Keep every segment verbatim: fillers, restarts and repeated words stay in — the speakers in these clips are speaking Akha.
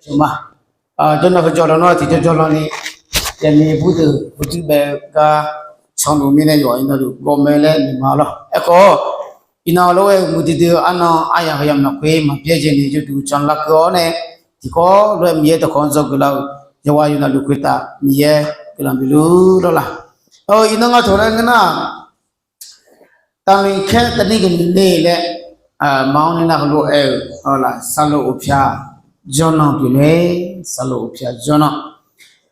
Aqma, jawrnan heu jawrnan nawr tiqjawr jawrnan ni, yaqmiq burdeuq burdui bae-eu gar canluf mirnae yawf iqnan luf gawqmae laer noeqma lawr. Aerkhawf, iqnan lof-aer muiqdui dui-eu arnan aryamq heu yamq lafkhoer maqbyaer jeq ni yawduq canlar keuv-awr nae, tiqkawv lof-aer Miqyaer dawqkawq-anr dzawgeuf lar-euq yawqghaq yawqnavluf khoertav Miqyaer guiqlanq bif lur lawr laq. Iqnan nga taq laer ngeur nar, Taqnoeq kaer taqnir gaqnoeq ler laer, ma-anr nae nar heulof-aer-euq, laq, Saqloq uqpyaq jawrnan pyeuf mae. Saqloq uqpyaq jawrnan,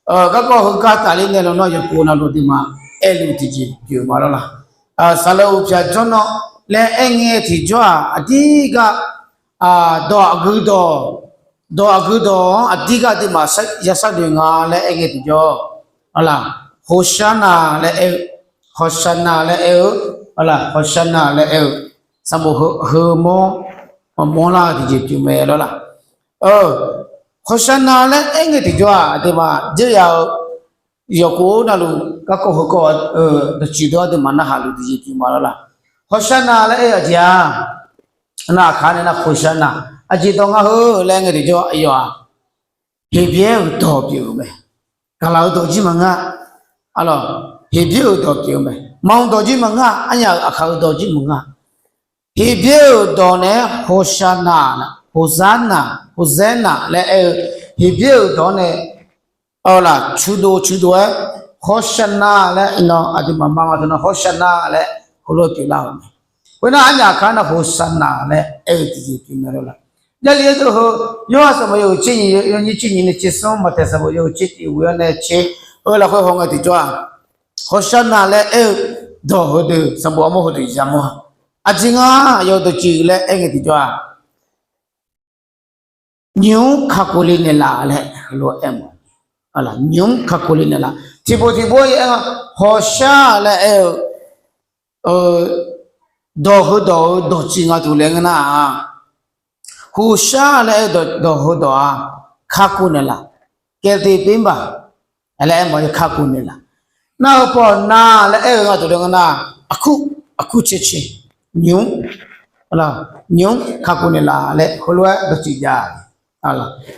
garkawv heugar tafler nae lawnmr yawqpov navluf duimaf aerluf tiqjeq pyeuf ma lawr laq. Saqloq uqpyaq jawrnan laer aerngae tiqjawr-aq aqdir gar, dawq aqgeu dawq, dawq aqgeu dawq-anr aqdir gar duimaf yashar doeq nga laer aerngae tiqjawr, laq, Hoqsarna laer aer-eu, Hoqsarna laer aer-eu, laq, Hoqsarna laer aer-eu, sanqbof heu mawr mawrlar-eu tiqjeq pyeuf mae lawr laq. Hoqsarna laer aerngae tiqjawr-aq aqduimaf dzeur ya-eu yawqpov navluf garkawv heukawv dawqtsuif dawq-anr duimaf narhaq luf tiqjeq pyeuf ma lawr laq. Hoqsarna laer aer-eu aqjeq-aq, nar aqkaq nae nar Hoqsarna, aqjeq dawq nga heu laer aerngae tiqjawr aqyawf-aq, Heqbyaer-euq dawq pyeuf-eu mae. Gaqlaq-eu dawq jir maqngeur-a. Arlawq, Heqbyaer-euq dawq pyeuf-eu mae. Maqanr dawq jir maqngeur-a. Arnyaf-euq aqkaq-euq dawq jir maqngeur-a. Heqbyaer-euq dawq naeq-aer Hoqsarna, Hoqsarna, Hoqsarna laer aer-eu, Heqbyaer-euq dawq-anr nae, laq, cuqdov cuqdov-aer, Hoqsarna laer iqnan aqduimaf ma nga teu nar Hoqsarna laer heulof-aer pyeuflar-euq mae. Khoernar arnyaf aqkaq nar Hoqsarna laer aer-eu tiqjeq pyeuf mae lawr laq. Jarlif-aer deuq heu, Yorhaq sanqbof yawhuiq tser nyiq, yawnyir tser nyiq nae tser smr, Maqtaeq sanqbof yawhuiq tser tiq ghoe-awr nae tser, heu lafkhoer hawngae tiqjawr-aq, Hoqsarna laer aer-eu dawq heudeuq sanqbof armawr heudeuq yamawr-a. Aqjeq nga, yawdawq ciq laer aerngae tiqjawr-aq, nymq-mr kakhof le naeqlaf laer heulof-aer aer ma. Nymq-mr kakhof le naeqlaf. Tiqpov tiqpov-aer aer-eu, Hawqshar laer aer-eu dawq heudawq-euq dawqtsuif nga taq laer ngeur nar-aq, Hoqshar laer aer-eu dawq heudawq-aq, kakhof naeqlaf. Kaeqteq pyerbaq laer aer ma, kakhof naeqlaf. Nar-eu pawnav laer aer-eu nga taq laer ngeur nar, aqkur, aqkur cae cae, nymq-mr, nymq-mr kakhof naeqlaf laer heulof-aer dawqtsuif jav.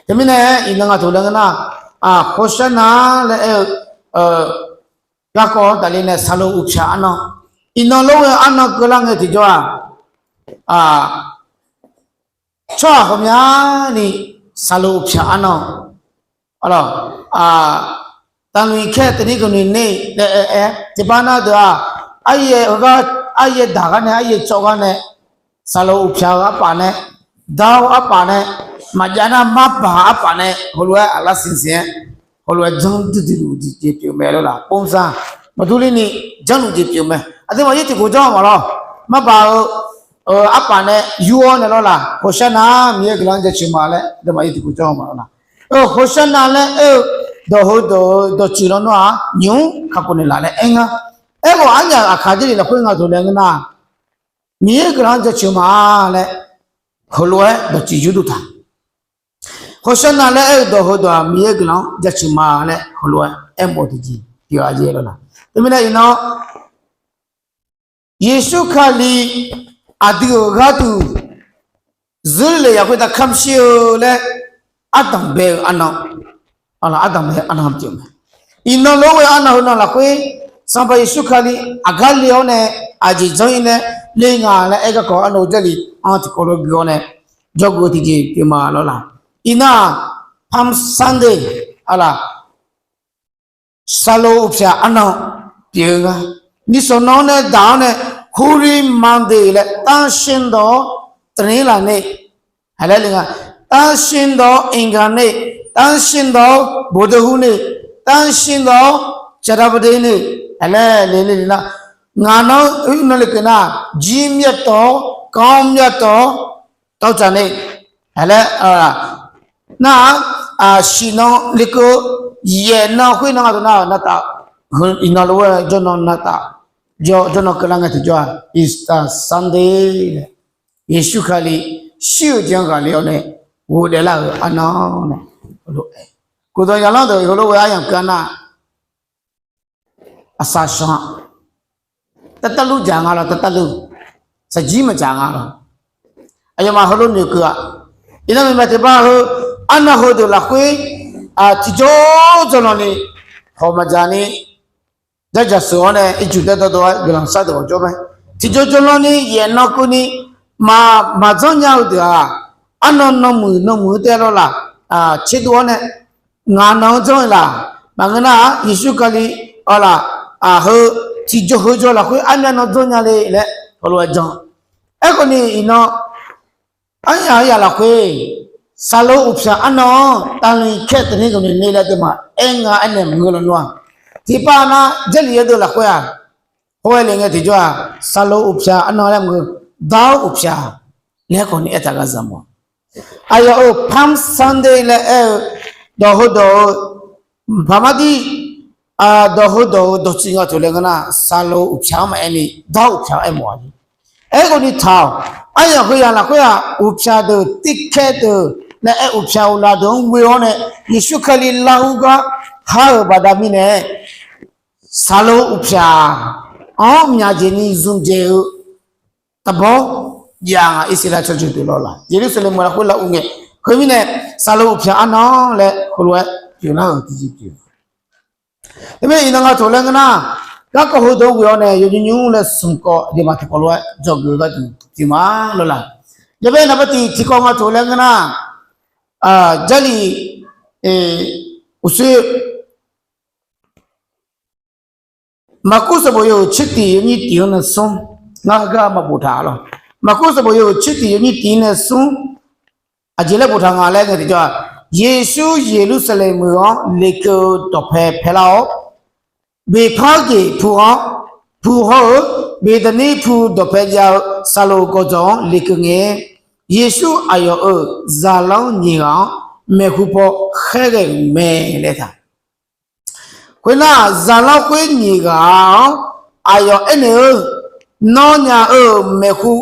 Teumirnae iqnan nga taq laer ngeur nar, Hawqshar na laer aer-eu garkawv-anr tafler nae Saqloq uqpyaq arnan, iqnan lof-aer arnan keuvlar ngae tiqjawr-aq, tsawrhaq ghawqmyani Saqloq uqpyaq arnan, taqnoeq kaer taqnir gaqnoeq ner-aer, tiqpav nav deuq-aq, aryaer heugar, aryaer daq gar nae, aryaer cawv gar nae, Saqloq uqpyaq-eu arpaf nae, dar-eu arpaf nae, maqjav nar marbaq-eu arpaf nae heulof-aer aqlar siqsiq-aer, heulof-aer janr duidui luf jeq pyeuf mae lawr laq. Bovzaq maqdur ler ni janrluf jeq pyeuf mae. Aqduimaf yaer tiqkhof janr-eu maqlawr. Marbaq-eu arpaf nae yur-awr nae lawr laq, Hawqshar na, Miqyaer guiqlanq-anr jaceuq ma laer aqduimaf yaer tiqkhof janr-eu maqlawr laq. Hawqshar na laer aer-eu dawq heudawq-eu dawqtsuif lawnmr-aq, nymq-mr kakhof naeqlaf laer aer ngar. Aerkhawf arnyaf-euq aqkaq Jarlif lafkhoer nga taq laer ngeur nar, Miqyaer guiqlanq-anr jaceuq ma laer heulof-aer dawqtsuif yurdov taq. Hawqshar na laer aer-eu dawq heudawq-aq, Miqyaer guiqlanq-anr jaceuq ma laer heulof-aer aermawf-eu tiqjeq pyeuf-a jeq lawr laq. Teumirnae iqnan Yeqsur Kali aqdui-euq gharduq zuirle yaf khoertav kamq shir-eu laer ardanq bae-eu arnan, ardanq bae-eu arnan pyeuf mae. Iqnan lof-aer arnan heunan lafkhoer Sanqpaq Yeqsur Kali aqgar le-awr nae aqjeq janr-ir nae le nga laer aer garkawv arnan-eu Jarlif-anr tiqkawv lof gui-awr nae jawrgeuf-eu tiqjeq pyeuf ma lawr laq. Iqnan-aq, Palm Sunday, arlaq, Saqloq uqpyaq arnan pyeuf-eu nga. Nisawq nan-anr nae daq-awr nae Holy Monday laer ตั้งชื่อดอก တနင်္လာနေ့ laer le nga, ตั้งชื่อดอก အင်္ဂါနေ့, ตั้งชื่อดอก ဗုဒ္ဓဟူးနေ့, ตั้งชื่อดอก ကြာသပတေးနေ့ laer le le le nar, ngaq nan-anr oe nan le keuv nar, ကြီးမြတ်သော ကောင်းမြတ်သော သောကြာနေ့ laer nar-aq, shiq nan lekeuv, yaeq nan khoer nan nga taq nar-aq, navtaf, iqnan lof-aer jawrnan navtaf, jawrnan keuvlar ngae tiqjawr-aq, Easter Sunday laer, Yeqsur Kali shir-euq jeq-anr ghaqler-awr nae ghofdaef lar-euq arnan nae, heulof-aer, khofdawq yaqlanr deuq heulof-aer aryamq keuv-a nar, aqsaq shanq-a, tavtavlur dzaq nga lawr, tavtavlur, saqjir maqdzaq nga lawr. Aqyawfmaf heulof noeqkeuv-aq, iqnan maeqma tiqpav heu Arnan heudeuq lafkhoer tiqjawr jawrnan ni hawq maqdzaq ni, jardzaq sheuq-awr nae ircuf daer dawrdov-aer guiqlanq shardeuq-awq jawr mae. Tiqjawr jawrnan ni yaef nan keuvni maq, maqdzanr nya-eu deuq-aq, arnan nanmuiq nanmuiq-eu taev lawr laq, tserdov-awr nae ngaq nan-anr janr-eu laq. Maqngeur nar-aq, Yeqsur Kali-awr laf, heu tiqjawr heu jawr lafkhoer armyav nan janr nya le laer heulof-aer jan. Aerkhawf ni iqnan aryaq aryaq lafkhoer saqlo uqpyaq arnan-anr taqnyiq kaer taqnyiq ghawqmyani laer deuq maqaer nga aernaeq maqngeur lawnmr-aq. Tiqpav nar Jarlif yawdeuq lafkhoer-aq, hawr-aer le ngae tiqjawr-aq, saqlo uqpyaq arnan laer maqngeur, Dar uqpyaq laer khawf ni aertaq ghaq zaq mawf. Aqyawf-euq Palm Sunday laer aer-eu dawq heudawq-eu paqmar dir, dawq heudawq-eu dawqtsuif nga taq laer ngeur nar, saqlo uqpyaq-anr maqaer ni, Dar uqpyaq-anr aer mawf-a. Aerkhawf ni taq-awq. Aryaq heuyaq lafkhoer-aq, uqpyaq deuq tirkaer deuq laer aer uqpyaq uqlaf deuq-anr ghoe-awr nae, Yeqsur Kali lar ur gar har-euq baqda mirnae, saqlo uqpyaq-anr myaqjeq ni zmqdzaeq-eu taqbawr jav nga. Irsaqleqlav tsawrjeuq deuq lawr laq, Yeqlursaqlaeq meuq lafkhoer lar ur ngae, khoermirnae saqlo uqpyaq arnan laer heulof-aer pyeuflar-euq tiqjeq pyeuf. Teumirnae iqnan nga taq laer ngeur nar, garkawv heudeuq-anr ghoe-awr nae yawnymr nymr laer smq kawv aqduimaf tiqkawv lof-aer dzawgeuf-eu gharduq tiqma lawr laq. Yawbae naqba tiq tiqkawv nga taq laer ngeur nar, Jarlif uqshoe Maqkuv sanqbof yawhuiq tser tiq yawnyir tiq-anr nae smr, ngar heugar maqboftaq lawr. Maqkuv sanqbof yawhuiq tser tiq yawnyir tiq nae smr, aqjeq laer boftaq nga laer ngae tiqjawr-aq, Yeqsur Yeqlursaqlaeq meuq-anr lekeuv-eu dawqpae paelar-awr, Beqpargeq pu-anr pu hawr-eu, Beqtaqnir pu dawqpae jav-eu saqloq gawqjawq-anr lekeuv ngae, Yeqsur aqyawf-euq zaqlanr nyiq ghaq-anr maeqhu paw khaerghae-euq mae laer taq. Khoernar, zaqlanr khoer nyiq ghaq-anr aqyawf aernaeq-eu, Nawnyaf-euq maeqhu,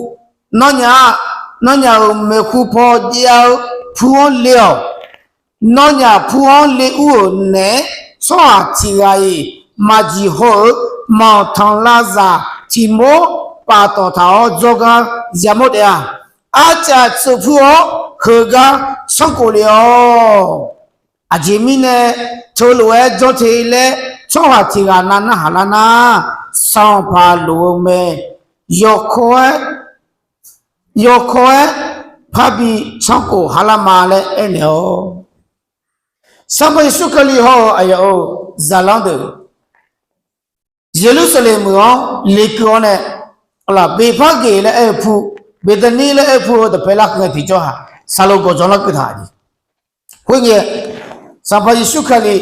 nawnyaf, nawnyaf-euq maeqhu paw jav-eu pu-anr le-awq. Nawnyaf pu-anr le ur-euq naeq-aer, tsawrhaq tiq ghaq-iq maqjeq haw-euq manqtanqlavzaq tiq mawr paftawf taq-awr dzawrgar yamawr taef-a. Arcav tseuf pur-awr heugar sanrkhof le-awq. Aqjeq mirnae teulof-aer janr te laer tsawrhaq tiq ghaq nav narhaq lar nar, sanqpaq lof-eu mae. Yawkawr-aer, yawkawr-aer parbi sanrkhof ha lar ma laer aernaeq-awq. Sanqpaq Yeqsur Kali hawr-eu aqyawf-euq zaqlanr deuq Yeqlursaqlaeq meuq-anr lekeuv-awr nae, Beqpargeq laer aer-eu pu, Beqtaqnir laer aer-eu pu-eu dawqpae larkeuv ngae tiqjawr-aq, saqloq gawqjawq larkeuv taq-a jeq. Khoerngae, Sanqpaq Yeqsur Kali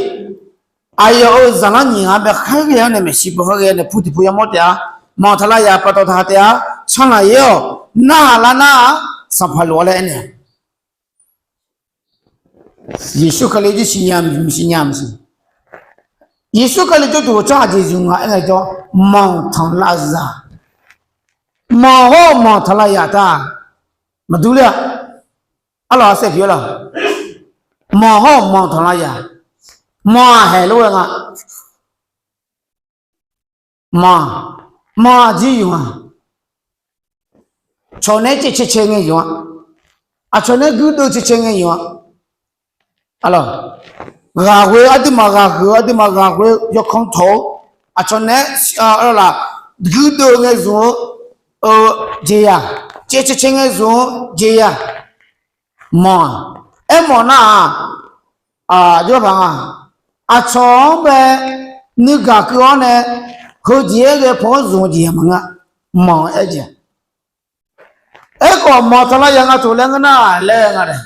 aqyawf-euq zaqlanr nyiq ghaq-anr bae khaerghae-awr nae maeqshi baw khaerghae-awr nae pu tiq pu yamawr taef-a. Manqtaq lavyaq paftawf taq taef-a. Tsanrlaqyaer-awq, narhaq lar nar-aq, sanqpaq lof-a laer aernaeq Yeqsur Kali jir siqnya maqsiq, siqnya maqsiq. Yeqsur Kali jawrduq-eu tsawrhaq jeq zmq nga aer ngae jawr, manqtanqlavzaq, manq hawr-eu manqtanqlavzaq taq, maqdur ler-a. Arlawq arsaer pyeuf-aer laq, manq hawr-eu manqtanqlavzaq, manq-aq haeq lof-aer nga. Manq, manq-aq jir yuf-a. Cawq naeq-aer caev cae cae ngae yuf-a. Aqcawq naeq-aer guirdeuv cae cae ngae yuf-a. Aqlawq, ghaq ghoe aqduimaf ghaq huiq-eu aqduimaf ghaq ghoe-eu yawkanr tawq-eu, aqcawq naeq-aer laf guirdeuv ngae zmq-eu jeq-aq, caev cae cae ngae zmq-eu jeq-aq, manq-aq, aermawf nar-aq, aqjox paq nga, aqcawq-anr bae nuigaq keuv-awr nae heujeq-aer ghae paw-anr zmq-eu jeq-aq maqngeur-a, manq-eu aer jeq-aq. Aerkhawf manqtanqlavzaq nga taq laer ngeur nar laer nga nae,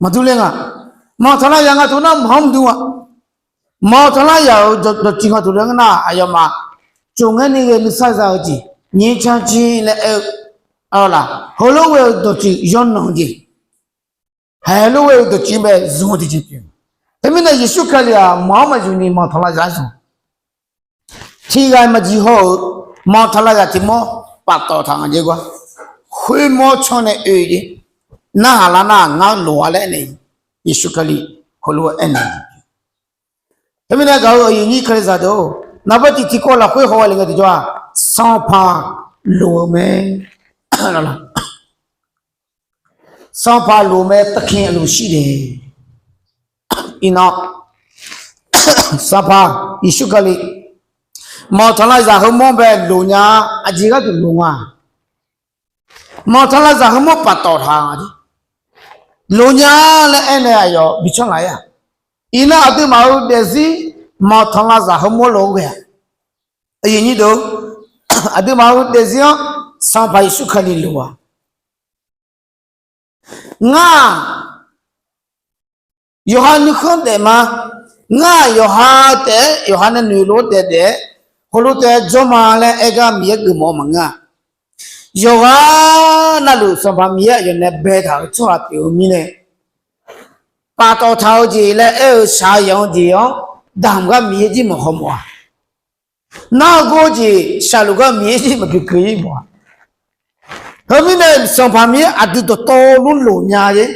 maqdur ler nga. Manqtanqlavzaq nga taq nar manq-anr maqdur nga. Manqtanqlavzaq-euq dawqtsuif nga taq laer ngeur nar aqyawfmaf tsofngaer ni ghae nuisar za-eu jeq, nyiq can jir laer aer-eu, laq, heulof ghae-eu dawqtsuif yawnan-eu jeq, haeq lof ghae-eu dawqtsuif bae zmq-eu tiqjeq pyeuf. Teumirnae Yeqsur Kali-aq manq-anr maqzmq ni manqtanqlavzaq-anr zmq. Tiq ghaq maqjeq haw-euq manqtanqlavzaq tiqmawr paftawf taq nga jeq gar, khoermawr canr nae oe jeq, narhaq lar nar ngar loq-a laer aernaeq, Yeqsur Kali heulof-aer aernaeq. Teumirnae gaq-euq aqyuif nyir Kalizaq deuq-or, naqbar tiq tiqkawv lafkhoer haw-a le ngae tiqjawr-aq, sanqpaq loq-eu mae. Laq, Sanqpaq loq mae taqkir aqluf shir de. Iqnan, Sanqpaq Yeqsur Kali, mawq tanqlaqzaq heumawr bae loq nya, aqjeq gharduq loq nga. Mawq tanqlaqzaq heumawr paftawf taq nga. Loq nya laer aernae aqyawf bi canr laf-ir-a. Iqnan aqduimaf-euq daefzir mawq tanqlaqzaq heumawr loq-aer ghae-a. Aqduimaf-euq daefzir-anr Sanqpaq Yeqsur Kali loq-a. Ngar-aq, yawqha nuikhanr daef ma. Ngar-aq, yawqha taef-aer yawqha nae noeqlof-aer daef daef-aer, heulof taef-aer jawr ma laer aer gar Miqyaer geufmawf-eu maqngeur-a. Yawqghaq navluf Sanqpaq Miqyaer aqyawf nae baetaq-euq tsawrhaq pyeuf-eu mirnae, paftawf taq-eu jeq laer aer-eu shaq yanq-eu jeq-anr damq gar Miqyaer jir maqhaw mawf-a. Nar-eu gor-eu jeq shaqluf gar Miqyaer jir maqkeuv keuv-ir mawf-a. Heumirnae Sanqpaq Miqyaer aqdui dawqtawvluf loq nya-ir.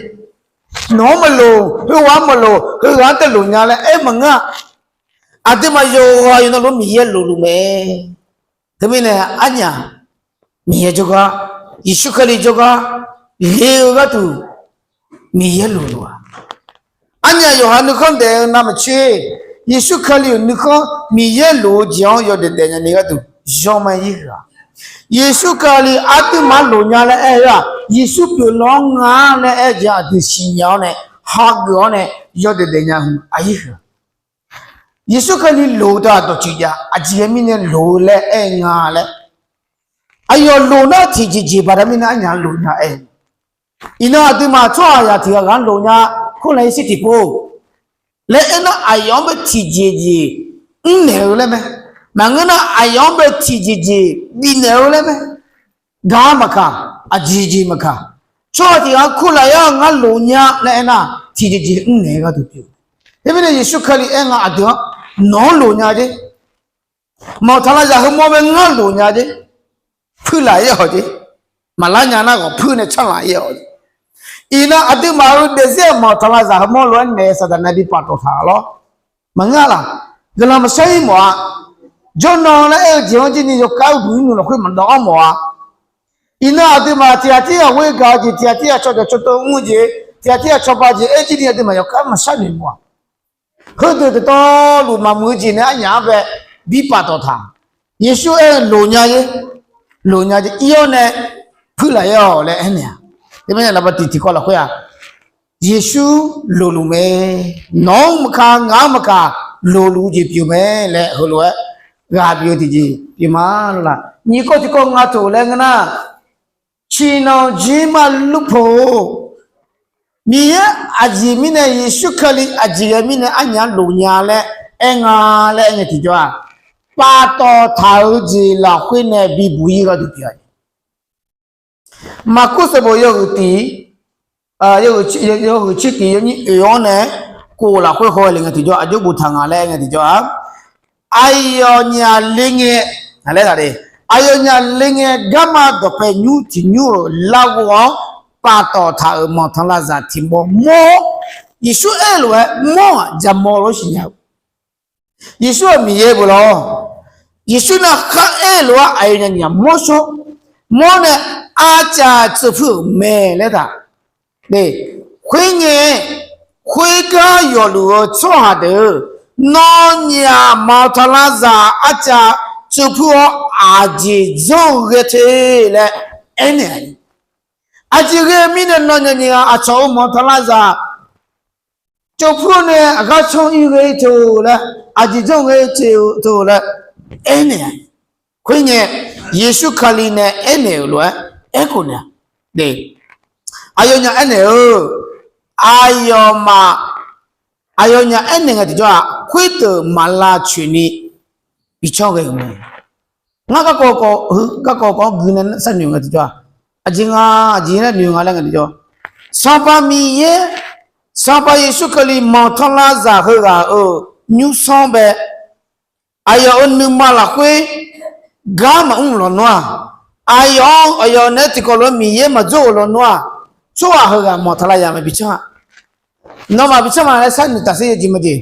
Nawq-anr maqloq, heughaq-anr maqloq, heughaq-anr tae loq nya laer aer maqngeur-a. Aqduimaf yawqghaq yawqnan lof Miqyaer loqluf mae. Teumirnae arnyaf Miqyaer jawrgar, Yeqsur Kali jawrgar le-eu gharduq Miqyaer loqluf-a. Arnyaf yawqha nuikhanr daef-eu navmaqtser, Yeqsur Kali-euq nuikhanr Miqyaer loq-eu jeq-anr yawdaef daef nya ni gharduq yawma ir huiq-a. Yeqsur Kali aqduimaf loq nya laer aer-eu-aq, Yeqsur pyeuf lawr nga laer aer-eu jeq aqdui siqnya-awr nae, hageuf-awr nae, yawdaef daef nya-eu aqyir huiq-a. Yeqsur Kali loq-eu dawqtsuif jav aqjeq ghae mirnae loq-eu laer aer-eu nga laer, aqyawf loq nar tiqjeqjeq baqda mirnae arnyaf loq nya aer. Iqnan aqduimaf tsawrhaqzaq tiq ghaq ghaq-anr loq nya, kurnae irshir tiqpov laer aernar aqyawf-anr bae tiqjeqjeq mrnaeq-eu laer mae. Maqngeur nar aqyawf-anr bae tiqjeqjeq bifnaeq-eu laer mae. Gar maqkaq, aqjeq jeq maqkaq, tsawrhaq tiq ghaq-anr kurlaf-ir-awr ngar loq nya laer aernar tiqjeqjeq mrnaeq-eu gharduq pyeuf. Teumirnae Yeqsur Kali aer nga aqdui-anr, nawq-anr loq nya jer. Mawq tanqlaqzaq heumawr bae ngar loq nya jer. Puirlaf-ir-awq jer. Maqlar nya nar ghawq puir nae canrlaf-ir-awq jer. Iqnan aqduimaf-euq daefzir-aq mawq tanqlaqzaq heumawr lof-aer naeq-eu saqdaq nae bi paftawf taq lawr. Maqngeur-a laq. Guiqlanq maqshar-ir mawf-a. Jawrnan laer aer-eu jeq-anr jir ni yawkhav uqduq-ir nmr lafkhoer maqdawv-anr mawf-a. Iqnan aqduimaf tiq ghaq tirghaq ghoer gaq-eu jeq, tiq ghaq tirghaq cawqdawq cawqtov mr-eu jeq, tiq ghaq tirghaq cawba jeq aer jir ni aqduimaf yawkhav maqshar noeq mawf-a. Heudeuq dawqtawvluf maqmuiq-eu jeq nae arnyaf-anr bae bi paftawf taq. Yeqsur aer-eu loq nya jer, loq nya jer, ir-awr nae puirlaf-ir-awq laer aernaeq-a. Teumirnae laqba tiq tiqkawv lafkhoer-aq, Yeqsur loqluf mae. Nawq-anr maqkaq, ngaq-anr maqkaq, loqluf-eu jeq pyeuf mae laer heulof-aer ghaq bif-eu tiqjeq pyeuf ma lawr laq. Nyiq kawv tiqkawv nga tof laer ngeur nar, ciqnanq jir ma lurpo, Miqyaer aqjeq mirnae Yeqsur Kali aqjeq ghae mirnae arnyaf loq nya laer aer nga laer aer ngae tiqjawr-aq, paftawf taq-eu jeq lafkhoer nae bibuq-ir gharduq pyeuf-a. Maqkuv sanqbof yawhuiq tiq, yawhuiq tser tiq yawnyir oeq-anr nae kof lafkhoer haw le ngae tiqjawr aqjox boftaq nga laer aer ngae tiqjawr-aq, aqyawfnyaf le ngae, laer taq de, aqyawfnyaf le ngae garma dawqpae nymr tiq nymr-euq larghov-anr paftawf taq-euq mawq tanqlaqzaq tiq mawr mawr-awr, Yeqsur aer-eu lof-aer mawr-aq jaqmawr lof-aer siqnya-eu Yeqsur-aq Miqyaer beu lawr. Yeqsur nar khar aer-eu lof-aer aqyawfnyaf nyaf mawr shawr mawr nae arcav tseuv puir-euq mae laer taq. Khoerngae, khoergar yawfluf-eu tsawrhaq deuq, nawnyaf mawq tanqlaqzaq arcav tseuv puir-awr aqjeq dzanr-eu ghae te laer aernaeq-a. Aqjeq ghae mirnae nawnyaf nyiq ghaq aqcawq-euq mawq tanqlaqzaq tseuv puir-awr nae aqgar canr ir ghae te-eu laer, aqjeq dzanr-eu ghae te-eu te-eu laer aernaeq-a. Khoerngae, Yeqsur Kali nae aernaeq-euq lof-aer aerkhof naeq-a. Aqyawfnyaf aernaeq-eu, aqyawfmaf, aqyawfnyaf aernaeq ngae tiqjawr-aq, khoerdeuq maq lavcoeq ni bi canr ghae-euq mae. Ngar garkawv kawv-anr gui nae sharnoeq ngae tiqjawr-aq, aqjeq nga, aqjeq nae noeq nga laer ngae tiqjawr, Sanqpaq Miqyaer, Sanqpaq Yeqsur Kali mawq tanqlaqzaq heughaq-euq nymrsanr bae, aqyawf-euq nuima lafkhoer gar maqmr-euq lawnmr-aq, aqyawf-anr aqyawf naeq-aer tiqkawv lof-aer Miqyaer maqdzawr-euq lawnmr-aq, tsawrhaq heughaq mawq tanqlaqzaq maqbi canr-a. Nawmaf bi canr ma laer sharnoeq taqser yawjeq maqjeq.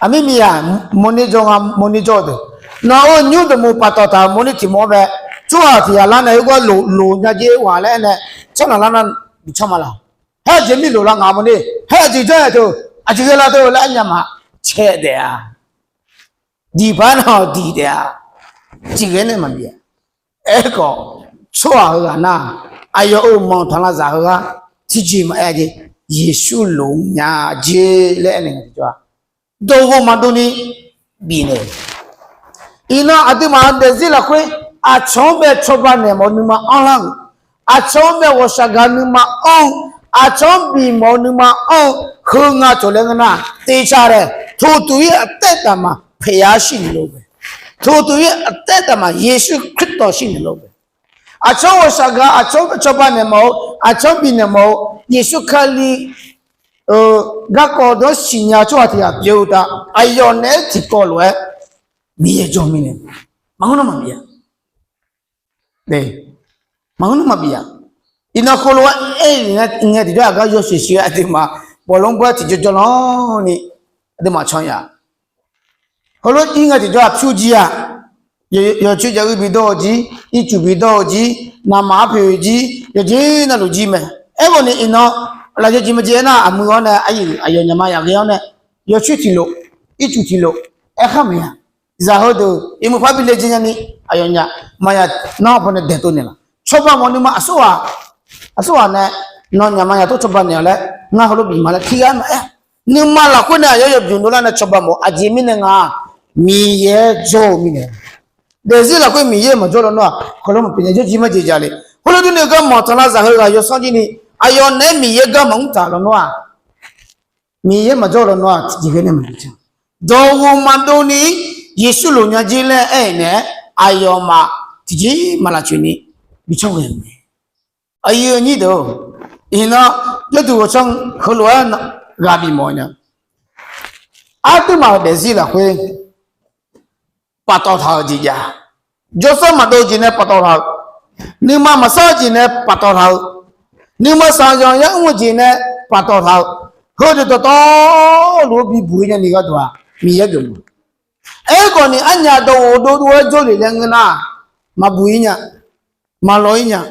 Aqmir miqyaq mawrner jawr nga, mawrner jawr-eu deuq, nawq-euq nymr deuq mq paftawf taq-euq mawrner tiq mawr-anr bae, tsawrhaq tiq ghaq lar nae heugar loq nya jer ghaq laer aer nae, tsawrhaq lar nar bi canr ma laq. Haer aqjeq mirlof lar ngaq mawrni, haer aqjeq janr-aer teu, aqjeq ghae lar teu laer arnyaf ma cae daef-a. Diqpar nar-awq diq daef-a. Tiqghae nae maqbif-a. Aerkhawf, tsawrhaq heughaq nar, aqyawf-euq manq tanqlavzaq heughaq tiqjeq maqaer jeq, Yeqsur loq nya jer laer aernaeq jawr-a. Dawqghof maqdov ni bifnaeq. Iqnan aqduimaf-euq daefzir lafkhoer, aqcawq-anr bae cawba naeq mawf-eu nuima anrlar-euq, aqcawq-anr bae ghawqshaq gaq nuima anr-eu, aqcawq-anr bifmawf-eu nuima anr-eu, heu nga cawq laer ngeur nar, teqcaq dae, teutuq-ir aqtaeq taqmaq paeq-a shir naeq lor bae. Teutuq-ir aqtaeq taqmaq Yeqsur Kalizaq shir naeq lor bae. Aqcawq-anr ghawqshaq gaq, aqcawq-anr bae cawba naeq mawf-eu, aqcawq-anr bifnaeq mawf-eu, Yeqsur Kali-euq garkawv deuq-anr siqnya-eu tsawrhaq tiq ghaq pyeuf-eu uqtaf, aqyawf naeq-aer tiqkawv lof-aer Miqyaer jawr mirnae, maqngeur nar maqbif-a. Maqngeur nar maqbif-a. Iqnan khoerlof-aer aer-eu ngae tiqjawr aqgar yawshuif shuif-aer aqduimaf bawqlmr bawr-aer tiqjawr jawrlanr ni aqduimaf can ya. Heulof-aer ir ngae tiqjawr-aq pyur jir-a. Yawcoer jav-eu bidawr-eu jir, ircuf bidawr-eu jir, naqmaq arpoeq jir, yawqjeq navluf jir mae. Aerkhawf ni iqnan lafyawjeq maqjeq aernar, aqmuiq-awr nae aqyuif aqyawf nyaf ma yaq ghae-awr nae, yawcoer tiq lof, ircuf tiq lof, aerkhar maqya. Zaq heudeuq iqmuiq par bi le jeq nyani, aqyawf nyaf maqya nar paw nae daeqtov naeqlaf. Cawba mawf nuima aqsurghaq, aqsurghaq nae nawnyaf maqya tawr cawba naeq-awq laer ngar heulof bif ma laer tiqghaq maqaer. Nuima lafkhoer nae aqyawf yawbymq dovlar nae cawba mawf-eu aqjeq mirnae nga, Miqyaer jawr-eu mirnae. Daefzir lafkhoer Miqyaer maqjawr lawnmr-aq, heulof maqpyeuf nya jawr jir majeq jaq le. Heulof durni gar manq tanqlavzaq heughaq yawsanr jir ni, aqyawf naeq-aer Miqyaer gar maqmr taq lawnmr-aq, Miqyaer maqjawr lawnmr-aq, tiqjeq ghae nae maqbi can. Dawqghof maqdov ni Yeqsur loq nya jir laer aer-eu naeq-aer, aqyawfmaf tiqjeq maq lafcoeq ni bi canr ghae-euq mae. Aqyuif aqnyir deuq-or, iqnan yawduq ghawqcanr heulof-aer ghaq bif mawf nya. Aqduimaf-euq daefzir lafkhoer paftawf taq-euq jeq jav. Jawrsanr maqdov-eu jeq nae paftawf taq-eu, nuima maqsar-eu jeq nae paftawf taq-eu, nuima saqyanq yamr-eu jeq nae paftawf taq-eu, heudeuq dawqtawvluf-anr bibuq-ir nyani gharduq-aq, Miqyaer geufmawf. Aerkhawf ni arnyaf dawqghof dovdov-aer jawrlef laer ngeur nar, maqbuq-ir nya, maqlawq-ir nya.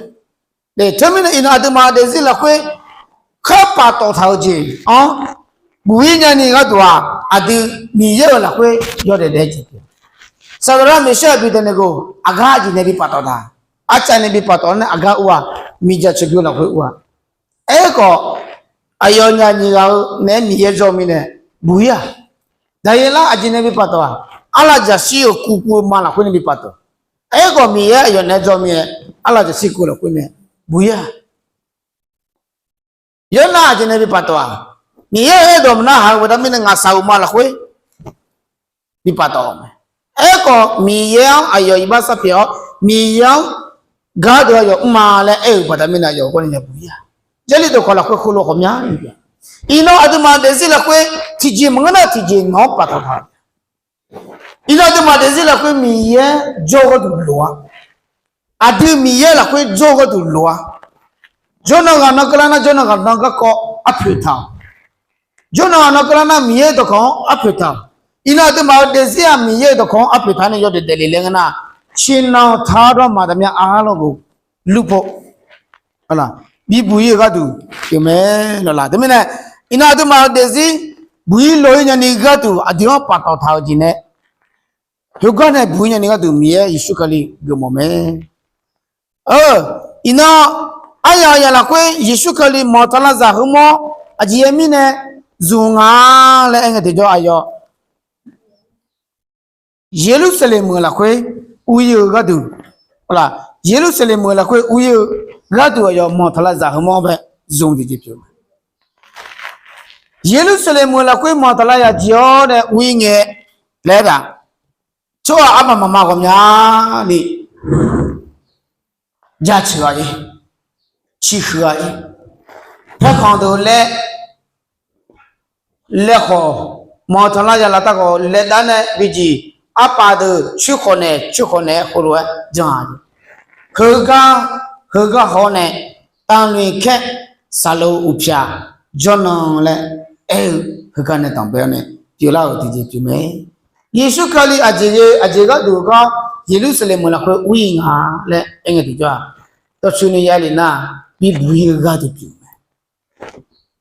Teumirnae iqnan aqduimaf daefzir lafkhoer kar paftawf taq-eu jeq-anr buq-ir nyani gharduq-aq, aqdui Miqyaer-euq lafkhoer yawdaef daef-eu jeq pyeuf. Saqdaqlar Meqsar Aqbidaqneqgo aqgar aqjeq nae bi paftawf taq, arcav nae bi paftawf nae aqgar ur-aq, miqdzaq ceuqbyov lafkhoer ur-aq. Aerkhawf, aqyawfnyaf nyiq ghaq-eu naeq-aer Miqyaer jawr-eu mirnae buq-ir-aq. Daqyeqlar aqjeq nae bi paftawf-aq, arlaqjaqshir-euq kuvkuv-eu ma lafkhoer nae bi paftawf. Aerkhawf Miqyaer aqyawf naeq-aer jawr-eu mirnae, arlaqjaqshir kuv lafkhoer nae buq-ir-aq. Yawrnav aqjeq nae bi paftawf-aq, Miqyaer-euq aerdawq maqnar haq-eu baqda mirnae ngaqshaq-euq ma lafkhoer bi paftawf-eu mae. Aerkhawf Miqyaer-anr aqyawf iqbax sharpyaeq-awr, Miqyaer-anr gardeuv aqyawf mrma laer aer-euq baqda mirnae aqyawf-euq gawrnae nya buq-ir-aq. Jarlif dawqkawq lafkhoer khoerlof ghawqmya-a. Iqnan aqduimaf daefzir lafkhoer tiqjeq maqngeur nar tiqjeq nawq-anr paftawf taq-euq Iqnan aqduimaf daefzir lafkhoer Miqyaer jawr-eu gharduq loq-a. Aqdui Miqyaer lafkhoer jawr-eu gharduq loq-a. Jawrnan ghaq nan keuvlar nar jawrnan ghaq nan garkawv arpoeq taq-awq. Jawrnan ghaq nan keuvlar nar Miqyaer dawqkawq-anr arpoeq taq-awq. Iqnan aqduimaf-euq daefzir-aq Miqyaer-euq dawqkawq-anr arpoeq taq nae yawdaef daefle laer ngeur nar, ciqnan tardawr maqdaq mya arlawr bof lurpov bibuq-ir-eu gharduq pyeuf mae lawq laq. Teumirnae iqnan aqduimaf-euq daefzir buq-ir loq-ir nyani gharduq aqdui-anr paftawf taq-eu jeq nae, heugar nae buq-ir nyani gharduq Miqyaer Yeqsur Kali geufmawf mae. Iqnan aryaq yaq lafkhoer Yeqsur Kali manq taq lavzaq heumawr aqjeq yaer mirnae zmq nga laer aer ngae tiqjawr aqyawf Yeqlursaqlaeq meuq lafkhoer ur-ir-eu gharduq, Yeqlursaqlaeq meuq lafkhoer ur-ir-eu gharduq aqyawf manq taq lavzaq heumawr bae zmq tiqjeq pyeuf-eu mae. Yeqlursaqlaeq meuq lafkhoer manq taq lavzaq jeq-awr nae ur-ir ngae laer taq, tsawrhaq armaf mafma ghawqmyani jaceuq-a ir, ciqhuiq-a ir, paerkhanq deuq laer laev khawf, manq taq lavzaq laftav khawf laev dav nae bijeq arpaf deuq coer khawf naeq coer khawf naeq-aer heulof-aer jan-a. Heugar, heugar haw-awr nae taqnoeq kaer saqlo uqpyaq jawrnan laer aer-eu heugar nae danqbae-awr nae pyeuflar-euq tiqjeq pyeuf mae. Yeqsur Kali aqjeq ghae aqjeq gharduq gar Yeqlursaqlaeq meuq lafkhoer ur-ir nga laer aer ngae tiqjawr-aq, dawqtsuif ni ya lef nar bibuq-ir-eu gharduq pyeuf mae.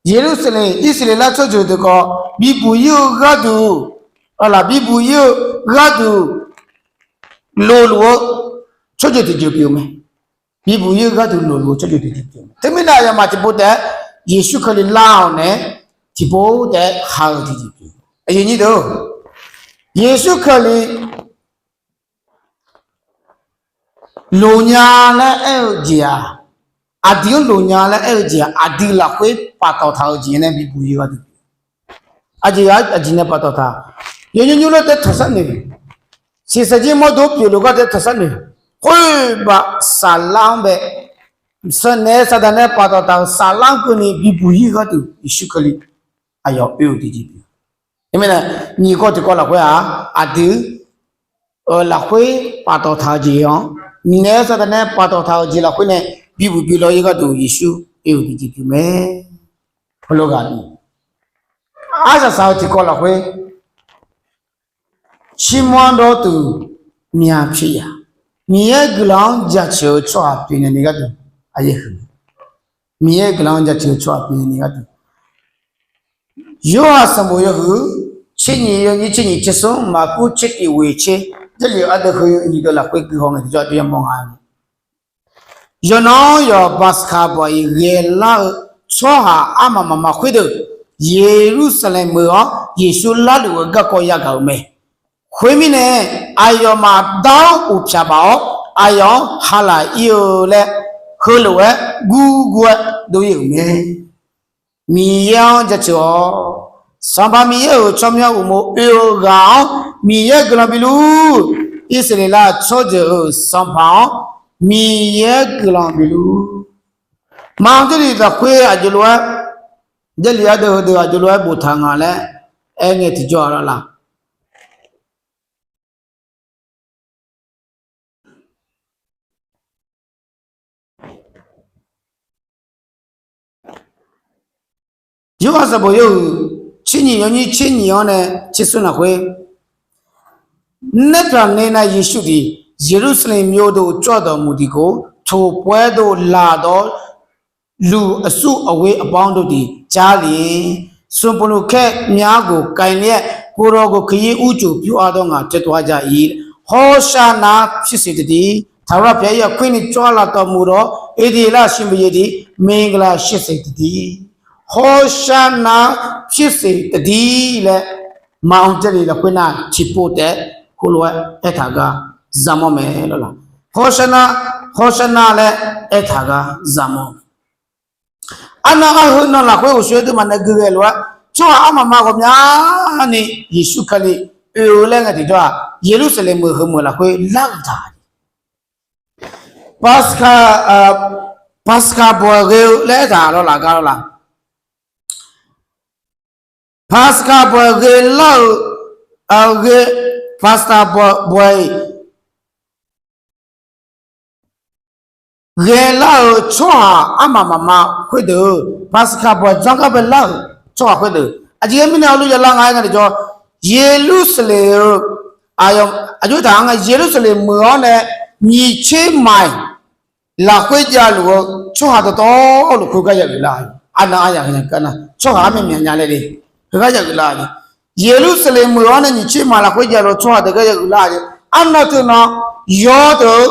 Yeqlursaqlaeq, Irsaqleqlav tsawrjeuq deuq khawf, bibuq ir-eu gharduq, aqlaf bibuq ir-eu gharduq, loqluf-eu tsawrjeuq tiqjeuq pyeuf-eu mae. Bibuq ir-eu gharduq loqluf-eu tsawrjeuq tiqjeuq pyeuf-eu mae. Teumirnae aqyawfmaf tiqpov taef-aer Yeqsur Kali lar-awq nae-a, tiqpov taef-aer ha-eu tiqjeuq pyeuf-eu mae. Yeqsur Kali loqnya laer aer-eu jeq-aq, aqdui-anr loqnya laer aer-eu jeq-aq, aqdui lafkhoer paftawf taq-eu jeq nae bibuq ir-eu gharduq, aqjeq aqjeq nae paftawf taq. Yawnymr nymr lar taef-aer tanqsar noeq, siqsaqjir mawrdo pyeufluf gar taef-aer tanqsar noeq. Khoermaf saflar-anr bae, saqnaeq-aer saqdaq nae paftawf taq-euq saflar-anr keuvni bibuq ir-eu gharduq Yeqsur Kali aqyawf oe-euq tiqjeq pyeuf-eu mae. Nyiq kawv tiqkawv lafkhoer-aq, aqdui lafkhoer paftawf taq-eu jeq-anr, nyiq naeq-aer saqdaq nae paftawf taq-euq jeq lafkhoer nae bibuq bi law ir gharduq Yeqsur oe-euq tiqjeq pyeuf mae. Heulof ghaq ni, arsaq saq-eu tiqkawv lafkhoer, tsirmyanr dawrtuq myavpyeuf yaq, Miqyaer guiqlanq-anr jaceuq-eu tsawrhaq pyeufnya ni gharduq, Miqyaer guiqlanq-anr jaceuq-eu tsawrhaq pyeufnya ni gharduq, Yorhaq sanqbof yawhuiq tser nyiq, yawnyir tser nyiq, tser smr, Maqkuv tser tiq ghoeq tser, Jarlif ardeuv heu nyiq deuq lafkhoer guihaw ngae tiqjawr aqjox yamawr nga. Yawqnan-anr yawq Paqskaq bawq-iq ghaelar-eu tsawrhaq armaf mafma khoerdeuq, Yeqlursaqlaeq meuq-awr Yeqsur larluf-eu garkawv yagaq-euq mae. Khoermirnae, aqyawfmaf dar-awr uqpyaq baf-awr, aqyawf-anr halaq ir-eu laer, heulof-aer gurgur-aer dov ir-euq mae. Miqyaer-anr jaceuq-awq. Sanqpaq Miqyaer-euq tsawrmyanr uqmov oe-eu ghaq-anr Miqyaer guiqlanq biluf. Irsaqleqlav tsawrjeuq-euq Sanqpaq-anr Miqyaer guiqlanq biluf. Maqanr Jarlif lafkhoer aqjox lof-aer, Jarlif ardeuv heudeuq aqjox lof-aer boftaq nga laer aer ngae tiqjawr-a lawr la. Yorhaq sanqbof yawhuiq tser nyiq, yawnyir tser nyiq-anr nae tser smr lafkhoer, Naerpyaq nae nav Yeqsur deuq Yeqlursaqlaeq myo deuq tsawrhaq dawq muiqdiq khof, toqpov-aer dov laqdawq-awr, luq aqsur aqghoer aqbawr-anr dovdiq jar le. Smqpov luf khaer myav ghof kailer-aer, kuvdawq ghof keqyir urcuf pyur ardawr ngaq caev tov-a ja-ir. Hawrsharnav pyurshuif taqdir, taqlawr pyaeq-aer yaqkhoer ni tsawrhaq lafdawq muiqdawq-awr, Eqdeq lar-euq shir beuqyaer dir, maqgaq laf shir shuif taqdir, hawrsharnav pyurshuif taqdir laer, maqanr Jarlif lafkhoer nar tiqpov taef-aer heulof-aer aertaq gar zaqmawr mae lawr la. Hawrsharnav, hawrsharnav laer aertaq gar zaqmawr. Arnan arheu nan lafkhoer uqshoe aqduimaf nae gui ghae lof-aer, tsawrhaq armaf ma ghawqmyani Yeqsur Kali oe-eu laer ngae tiqjawr-aq, Yeqlursaqlaeq meuq heumeuq lafkhoer lar-euq taq. Paskaq, Paskaq bawq-iq ghae-eu laer aertaq lawr la gar lawr la. Paskaq bawq-iq ghae lar-eu, ghae, Paskaq bawq-iq ghae lar-eu tsawrhaq armaf mafma khoerdeuq, Paskaq bawq-iq janr gar bae lar-euq tsawrhaq khoerdeuq, aqjeq mirnae heulof ya lar nga-aer nga tiqjawr, Yeqlursaqlaeq-eu, aqjox taq-anr nga Yeqlursaqlaeq meuq-awr nae nyiq tser maiq lafkhoer javluf-eu tsawrhaq dawqtawvluf khoergar ya uiqlar-a. Arnan aryaq heunya kar nar tsawrhaq armyaq myaqnya laer le, heugar ya uiqlar-a. Yeqlursaqlaeq meuq-awr nae nyiq tser maiq lafkhoer javluf-eu tsawrhaq deuq gar ya uiqlar-a. Arnan teunan yawr deuq-eu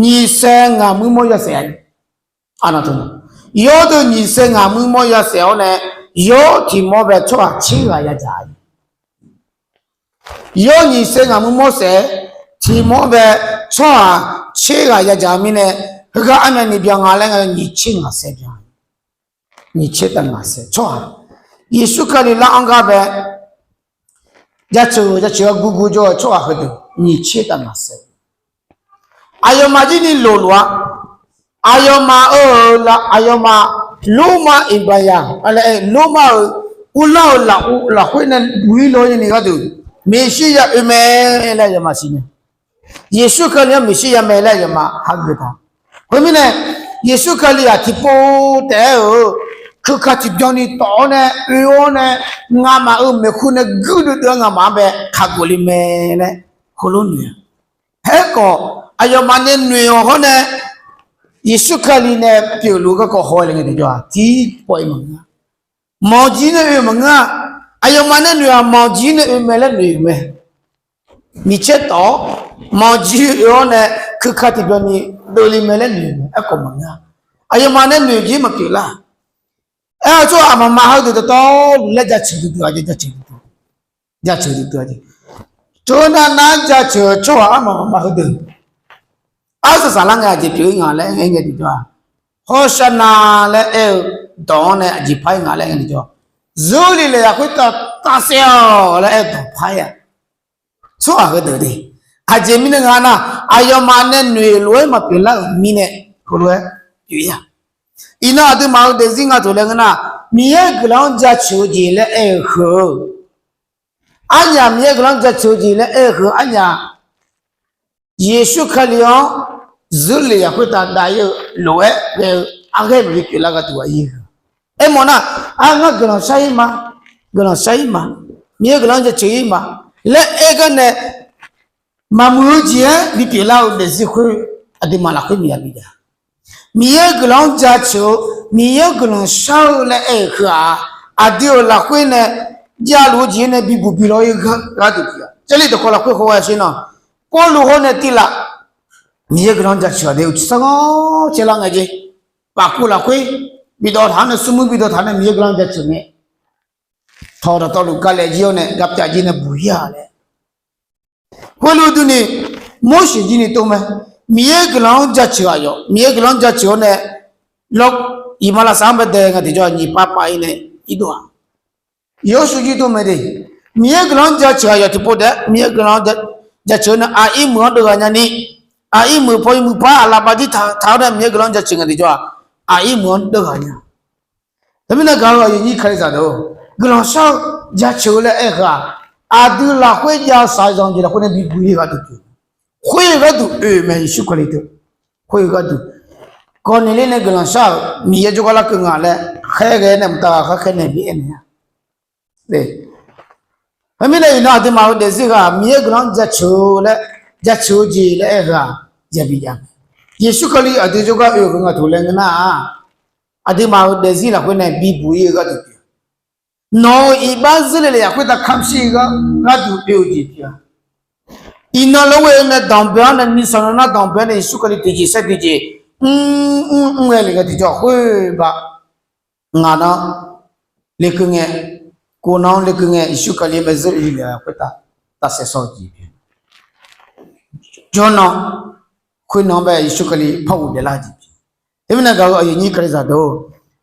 nyiq saev ngaq muir mawr ya saef-a. Arnan teunan yawr deuq nyiq saev ngaq muir mawr ya saef-awr nae, yawr tiq mawr bae tsawrhaq tser ghaq ya dzaq-a. Yawr nyiq saev ngaq muir mawr saef, tiq mawr bae tsawrhaq tser ghaq ya dzaq-eu mirnae, heugar armyavni byan nga laer nga nyiq tser ngaq saev byan. Nyiq tser taf ngaq saev tsawrhaq, Yeqsur Kali lar-anr gar bae jaceuq jaceuq-aer gurgur jawr-eu tsawrhaq heudeuq nyiq tser taf ngaq saev. Aqyawfmaf jir ni loqluf-a. Aqyawfmaf-euq, aqyawfmaf Lormav iqbaxzaq laer, Lormav-euq uvlanr-euq lafov lafkhoer nae buq-ir lo-ir ni gharduq, Meqsirya oe mae laer aqyawfmaf siqnya. Yeqsur Kali-anr Meqsirya mae laer aqyawfmaf hageuf taq. Khoermirnae, Yeqsur Kali-aq tiqpov taef-aer-euq keuka tiqbyan ni tawf-awr nae oe-awr nae, ngamaf-euq maeqhu nae guirdeuv deuv-awr ngamaf-anr bae kaqgof le mae laer heulof noeq-a. Aerkhawf, aqyawfmaf nae noeq-awq hawr nae Yeqsur Kali nae pyeufluf-eu garkawv haw-aer le ngae tiqjawr-aq, tiqpawf-iq maqngeur-a. Mawqjir nae oe-eu maqngeur-a. Aqyawfmaf nae noeq-aq, mawqjir nae oe mae laer noeq-euq mae. Miqcaer tawf-awr, mawqjir oe-awr nae keuka tiqbyan ni deuvle mae laer noeq-euq mae. Aerkhawf maqngeur-a. Aqyawfmaf nae noeq jeq maqpyeuf lar. Aer-eu tsawrhaq mqmaq heudeuq dawqtawvluf laer jaceuq duidui-a jeq, jaceuq duidui-a jeq. Jawrnar nar jaceuq-eu tsawrhaq armaf mqmaq heudeuq arsaq saqlar ngae aqjeq pyeuf-ir nga laer aer ngae tiqjawr-aq, Hawrsharna laer aer-eu dawq-anr nae aqjeq par-ir nga laer aer ngae tiqjawr, Zurlif laeq lafkhoer taf tafsaef-awq laer aer-eu dawq par-ir-a. Tsawrhaq heudeuq de. Aqjeq mirnae nga nar, aqyawfmaf nae noeq lof-aer maqpyeuf lar-euq mirnae heulof-aer pyeuf-ir-a. Iqnan aqduimaf-euq daefzir nga tof laer ngeur nar, Miqyaer guiqlanq-anr jaceuq-eu jeq laer aer-eu heu-eu, arnyaf Miqyaer guiqlanq-anr jaceuq-eu jeq laer aer-eu heu arnyaf, Yeqsur Kali-anr zurlef lafkhoer taf dav-ir-eu lof-aer ghae-eu arghaer maqbi pyeuflar gharduq aqyuif heu. Aermawf nar, a ngar guiqlanq shar-ir ma, guiqlanq shar-ir ma, Miqyaer guiqlanq-anr jaceuq-ir ma laer aer gar nae maqmuiq-eu jeq-aer bipyeuf lar-eu daefzir khoer, aqduimaf lafkhoer miqya bijav. Miqyaer guiqlanq-anr jaceuq-eu, Miqyaer guiqlanq shar-eu laer aer-eu heu-aq, aqdui-euq lafkhoer nae javluf-eu jeq-aer nae bibuq bilaw-ir gharduq pyeuf-a. Jarlif dawqkawq lafkhoer hawghae sher nar, Pawrluv hawr nae tivlaf, Miqyaer guiqlanq-anr jaceuq-aq nae uqcif sarghanr caerlar ngae jeq. Pafkuv lafkhoer bidawv taq-anr nae, smrmuir bidawv taq-anr nae Miqyaer guiqlanq-anr jaceuq ngae, tawq dawqtawvluf gavlaef jir-awr nae gavpyav jir nae buq-ir-a laer. Khoerlof durni, Morseq jir ni tov mae. Miqyaer guiqlanq-anr jaceuq aqyawf, Miqyaer guiqlanq-anr jaceuq-awr nae, iqmalavshav-anr badae nga tiqjawr nyiq pav pav-ir nae irdov-aq, Yawshuv jir tov mae de. Miqyaer guiqlanq-anr jaceuq aqyawf tiqpov taef-aer Miqyaer guiqlanq-anr jaceuq-awr nae aqir meuq-anr deuvghaq nyani, aqir meuq paw ir muiq par aqlaf bavjir taq-awr nae Miqyaer guiqlanq-anr jaceuq nga tiqjawr-aq, aqir meuq-anr deuvghaq nya. Teumirnae gaq-eu aqyuif nyir Kalizaq deuq-or, guiqlanq shar-eu jaceuq-eu laer aer-eu heu-aq, aqdui lafkhoer jav-eu shaqzanq jeq lafkhoer nae bibuq-ir-eu gharduq pyeuf, khoer-eu gharduq oe-eu mae Yeqsur Kali deuq. Khoer-eu gharduq, Gawqniqler nae guiqlanq shar-euq Miqyaer jawrgar larkeuv nga laer khaerghae nae mqtav ghaqkhaer khaer nae bi aernaeq-a. Khoermirnae iqnan aqduimaf-euq daefzir ghaq Miqyaer guiqlanq-anr jaceuq-eu laer, jaceuq-eu jeq laer aer-eu heu-aq, yabi jav mae. Yeqsur Kali aqdui jawrgar oe-eu heu nga tof laer ngeur nar-aq, aqduimaf-euq daefzir lafkhoer nae bibuq-ir-eu gharduq pyeuf, nawq-euq iqbax zurle lef yaf khoertav kamq shir-eu gharduq oe-eu jeq pyeuf-a. Iqnan lof-aer ghae-eu nae danqbae-anr nae nuisawq nan nar danqbae-anr nae Yeqsur Kali tiqjeq saer tiqjeq mr mr mr ghae lef ngae tiqjawr khoer ba, ngaq nan lekeuv ngae, kof nan-anr lekeuv ngae Yeqsur Kali-anr bae zurle lef yaf khoertav tafsaef sawr-eu jeq pyeuf, jawrnan khoernan-anr bae Yeqsur Kali par ghofdaef lar-eu jeq pyeuf. Teumirnae gaq-eu aqyuif nyir Kalizaq deuq-or,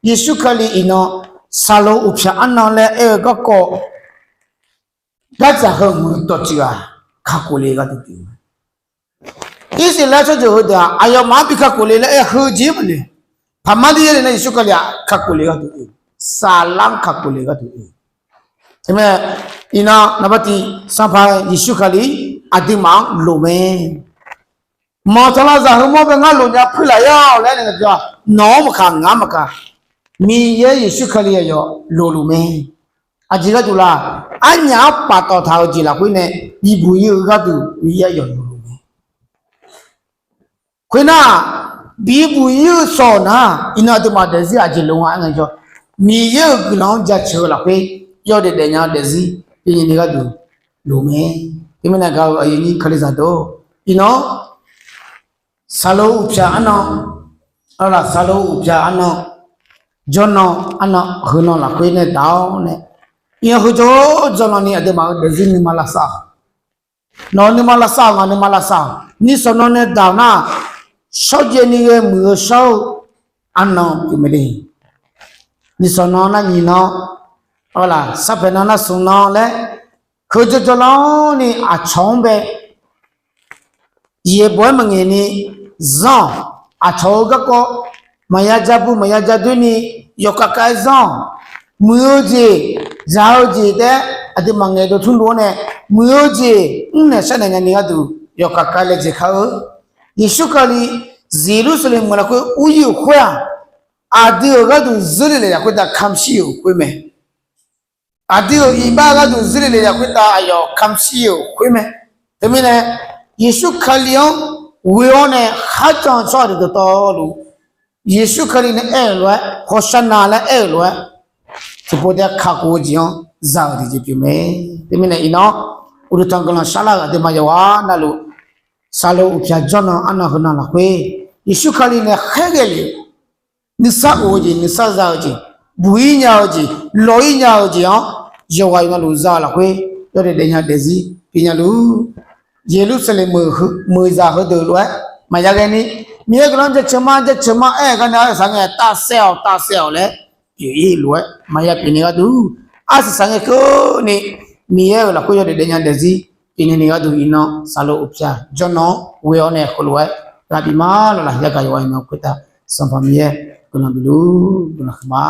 Yeqsur Kali iqnan saqlo uqpyaq arnan laer aer-eu garkawv gardzaq heu muiq dawqtsuif-aq kakhof le gharduq pyeuf-eu mae. Irsaqleqlav tsawrjeuq heudeuq-aq aqyawfmaf-anr bi kakhof le laer aer-eu heu jeq maqle. Paqmar dir yaer le nar Yeqsur Kali-aq kakhof le gharduq oe, saflar-anr kakhof le gharduq oe. Teumirnae iqnan naqbar tiq Sanqpaq Yeqsur Kali aqduimaf-anr loq mae. Manqtanqlavzaq heumawr bae ngar loq nya puirlaf ir-awq laer aer-eu nar, nawq-anr maqkaq ngaq-anr maqkaq, Miqyaer Yeqsur Kali aqyawf loqluf mae. Aqjeq gharduq la? Arnyaf-anr paftawf taq-euq jeq lafkhoer nae bibuq-ir-eu gharduq Miqyaer aqyawf loqluf mae. Khoernar, bibuq-ir-eu sawq nar iqnan aqduimaf daefzir aqjeq loq nga aer ngae jawr, Miqyaer-euq guiqlanq-anr jaceuq-eu lafkhoer yawdaef daefnya-eu daefzir pyeufni gharduq loq mae. Teumirnae gaq-eu aqyuif nyir Kalizaq deuq-or, iqnan saqlo uqpyaq arnan, arlaf saqlo uqpyaq arnan, jawrnan arnan heunan lafkhoer nae daq-awr nae, iqnan heu jawr jawrnan ni aqduimaf-euq daefzir nuima lavsav-awq. Nawq-eu nuima lavsav-awq, ngaq nuima lavsav-awq. Nishawq nan nae daq-euq nar, shawrjaev ni ghae muiq-eu shawr-eu arnan pyeuf mae de. Nishawq nan nar nyiq nan, arlaf sarpaeq nan nar smq nan laer, heu jawr jawrnan ni aqcawq-anr bae yaeqbawq-aer maqngaeq ni zanr-awq. Aqcawq-euq garkawv maqya ja bu maqya ja doer ni yawkhav khav-aer zanr-awq. Muiq-eu jeq, dzaq-eu jeq taef-aer aqduimaf ngaeqdov tmrluf-anr nae, muiq-eu jeq mrnaeq sharnaeq nyani gharduq yawkhav khav-aer laejae kar-eu. Yeqsur Kali Yeqlursaqlaeq meuq lafkhoer ur-ir-euq khoer-aq, aqdui-euq gharduq zurle lef yaf khoertav kamq shir-euq khoer mae. Aqdui-euq iqbax gharduq zurle lef yaf khoertav aqyawf kamq shir-euq khoer mae. Teumirnae, Yeqsur Kali-anr ghoe-awr nae kharjan-eu tsawrhaq deuq dawqtawvluf, Yeqsur Kali nae aer-euq lof-aer, Hawqshar nav laer aer-euq lof-aer, tiqpov taef-aer kakhof-eu jeq-anr za-euq tiqjeq pyeuf mae. Teumirnae iqnan, uqduq tanq guiqlanq sharlar-eu aqduimaf yawqghaq navluf, saqlo uqpyaq jawrnan arnan heunan lafkhoer, Yeqsur Kali nae khaerghae lef-eu nuisar of-eu jeq, nuisar za-eu jeq, buq-ir nya-eu jeq, lawq-ir nya-eu jeq-anr, yawqghaq navluf za-eu lafkhoer yawdaef daefnya daefzir pyeufnya luf. Yeqlursaqlaeq meuq heu, meuqzaq heudeuq lof-aer maqya ghae ni, Miqyaer guiqlanq jaceuq ma, jaceuq ma aer-eu garnae arsaq saq ngae tafsaef-awq, tafsaef-awq laer pyeuf-ir lof-aer maqya pyeuf ni gharduq, arsaq saq ngae keuvni Miqyaer-euq lafkhoer yawdaef daefnya daefzir pyeufnya ni gharduq, iqnan saqlo uqpyaq jawrnan-anr ghoe-awr nae heulof-aer ghaq bif ma lawq laq. Yagaq yawqghaq iqnan khoertav Sanqpaq Miqyaer guiqlanq bif luf, guiqlanq huiqma.